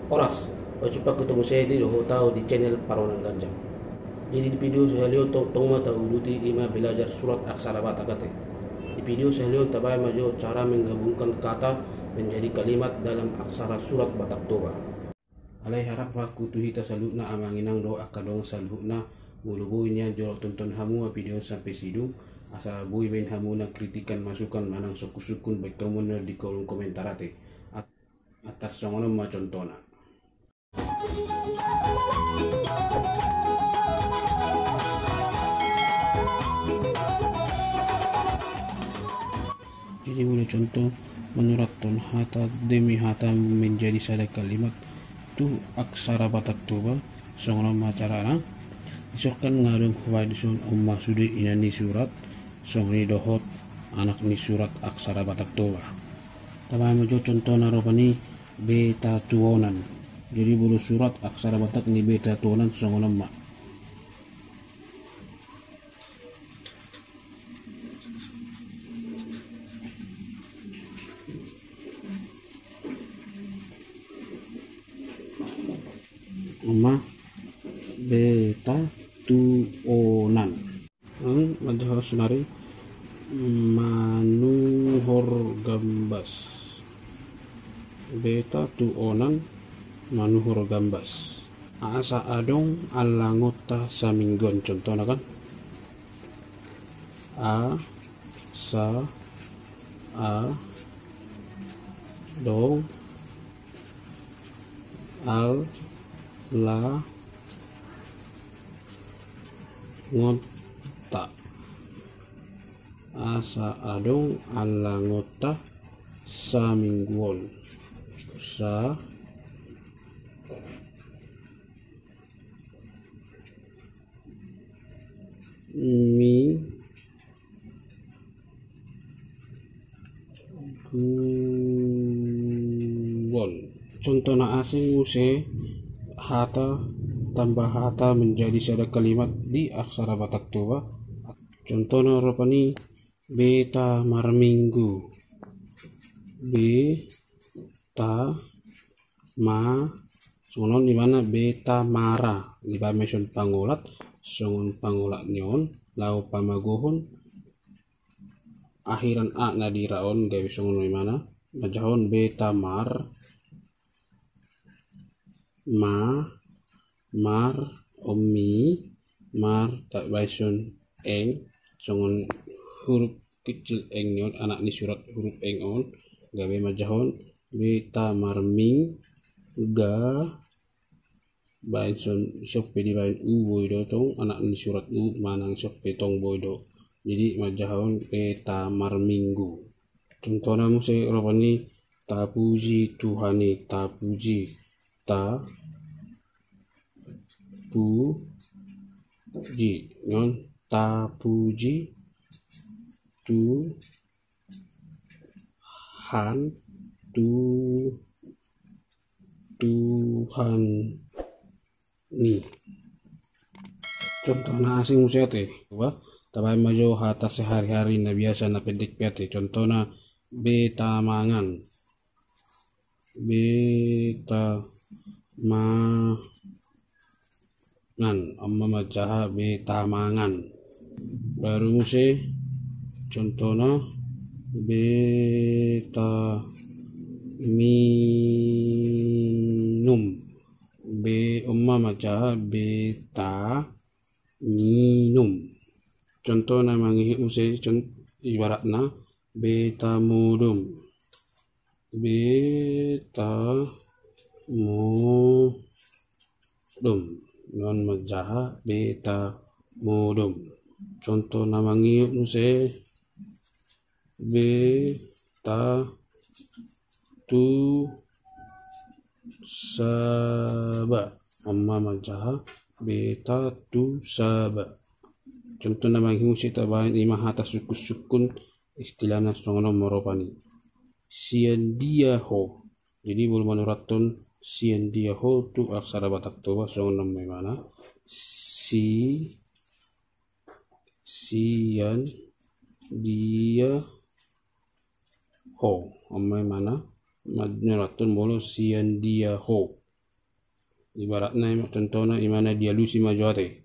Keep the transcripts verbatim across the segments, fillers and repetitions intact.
Horas, pajumpang hita muse di dohot au di channel Paronan Ganjang. Jadi di video sahali on tong, tong ma tauduti ima belajar surat aksara Batak ate. Di video sahali on tabaen ma jo cara menggabungkan kata menjadi kalimat dalam aksara surat Batak Toba. Alai harap rohangku tu hita saluhutna, amang inang dohot angka dongan saluhutna, molo boi nian jolo tonton hamu ma video on sampe sidung, asa boi baen hamu nang kritikan, masukan manang sungkun-sungkun, baen hamu na di kolom komentar ate. At-, antar songon on ma contohna. Jadi molo contoh, manurathon hata demi hata menjadi sada kalimat tu aksara Batak Toba, songon on ma carana. Dison kan nga adong hubaen dison, on ma sude ina ni surat, songon i dohot anak ni surat aksara Batak Toba. Tabaen ma jo contohna rupani, Betatuonan. Jadi molo surat aksara Batak ni Betatuonan songon on ma. On ma, Betatuonan. Manjaha saonari, Manuhor Gambas. Betatuonan, Manuhor Gambas. Asa adong allangonta samingguan, contohna kan. Asa adong allangonta. Asa adong allangonta samingguan. Sa mi guon. Contoh na asing muse hata tambah hata menjadi sada kalimat di aksara Batak Toba. Contohna rupani, Beta marminggu. Beta ma, songon on imana Beta mara. Dibaen ma dison pangolat, songon pangolat ni on, laho pamagohon akhiran a na di ra on, gabe songon on imana. Manjaha on Beta mar, ma, mar, on mi, mar, tabaen dison eng, songon huruf kecil eng ni on, anak ni surat huruf eng on, gabe manjaha on Beta marmingga, baen dison, dison pe dibaen u boi do tong, anak ni surat u, manang dison pe tong boi do. Jadi manjaha on Beta marminggu. Contohna muse rupani, Tapuji Tuhan i, tapuji, ta, pu, ji. Ngon, tapuji, tu, han, tu, Tuhan i. Contoh na asing muse ate, wah, tabaen ma jo hata sehari-hari na biasa na pendek pe ate. Contohna, Beta mangan. Beta mangan. On ma manjaha Beta mangan. Baru muse contohna Beta minum. Be, on ma manjaha Beta minum. Contoh na mangihut muse, con-, ibaratna Beta modom. Beta modom. Ngon manjaha Beta modom. Contoh na mangihut muse, Beta tu saba. On ma manjaha Beta tu saba. Contoh na mangihut muse tabaen ima hata sungkun-sungkun, istilahna songon on ma rupani. Sian dia ho. Jadi molo manurathon sian dia ho tu aksara Batak Toba songon on ma imana. Si, sian dia ho. On ma imana manurathon molo sian dia ho. Ibaratna ima, contohna imana dialusi ma jo ate.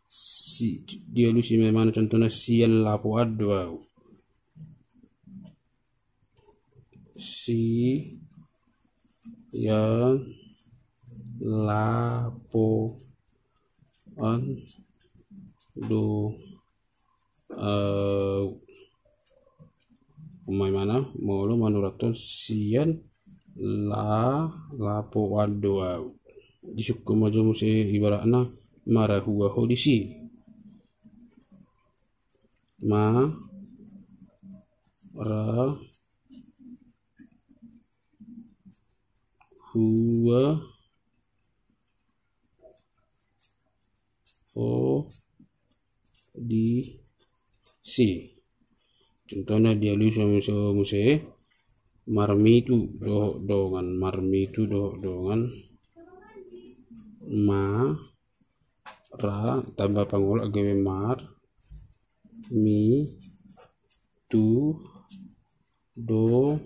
Si, dialusi ma imana contohna sian lapo an do au. Sian lapo an do au. Umai mana molo manurathon sian la lapo an do au. Disungkun ma jo muse ibaratna marahua ho disi. Ma ra hua ho disi. Contohna dialusi muse, muse marmitu dohot dongan, marmitu dohot dongan. Ma ra tamba pangolak gabe mar mi tu do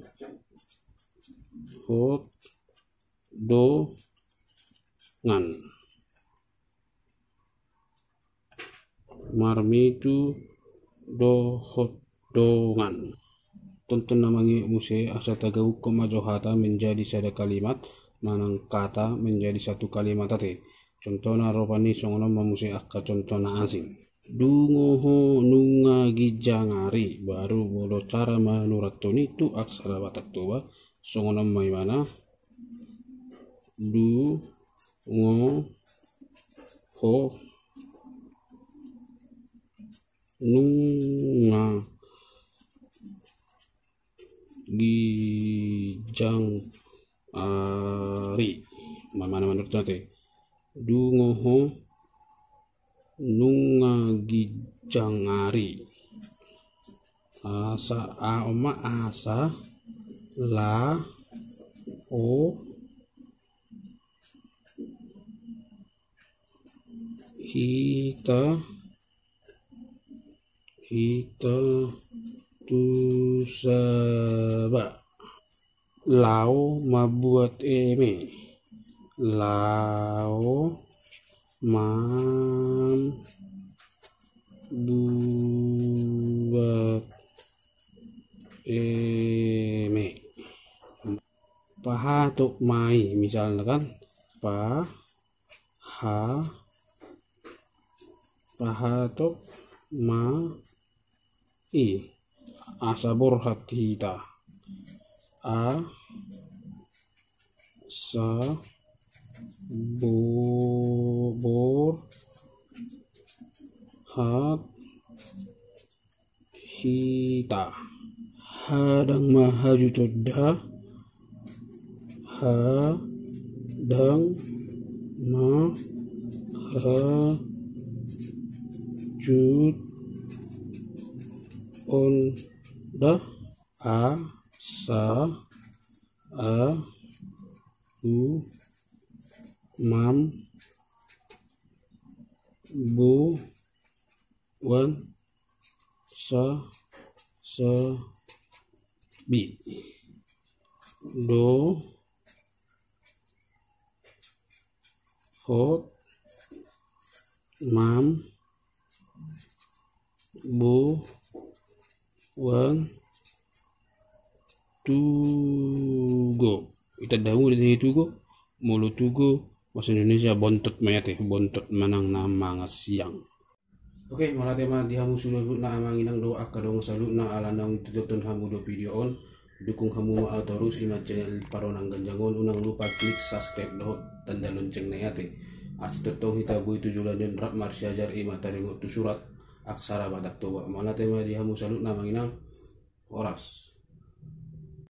hot dongan. Marmitu dohot dongan. Tontu na mangihuthon muse asa tagaukkon ma jo hata menjadi sada kalimat manang kata menjadi satu kalimat ate. Contohna rupani songon on ma muse angka contoh na asing. Dungo ho nunga ginjang ari, baru molo cara manurathon i tu aksara Batak Toba songon on ma imana. Dungo ho nunga ginjang ari. Mamana manurut nate. Dungo ho nunga ginjang ari. Asa, a, oma asa la o hita, hita tu saba. Lao mambuat eme. Lao mambuat eme. Pahatop ma i misalna kan. Pa, ha, pahatop ma i. Asa borhat hita. A, sa, bo, borhat hita. Hadang ma hajut onda. Hadang ma hajut onda. Asa ahu mam, bu, wan, sa, sa, bi. Do, hot, mam, bu, wan, tugo. Itanda hamu do i tugo. Molo tugo bahasa Indonesia bontot ma i ate, bontot manang na mangasiang. Oke, mauliate ma di hamu saluhutna amang inang dohot angka dongan saluhutna ala naung tonton hamu do video on. Dukung hamu ma au torus ima channel Paruan Ganjang on, unang lupa klik subscribe dohot tanda loncengna i ate. Asa tongtong hita boi tu joloan on rap marsiajar ima taringot tu surat aksara Batak Toba. Mauliate ma di hamu saluhutna amang inang. Horas.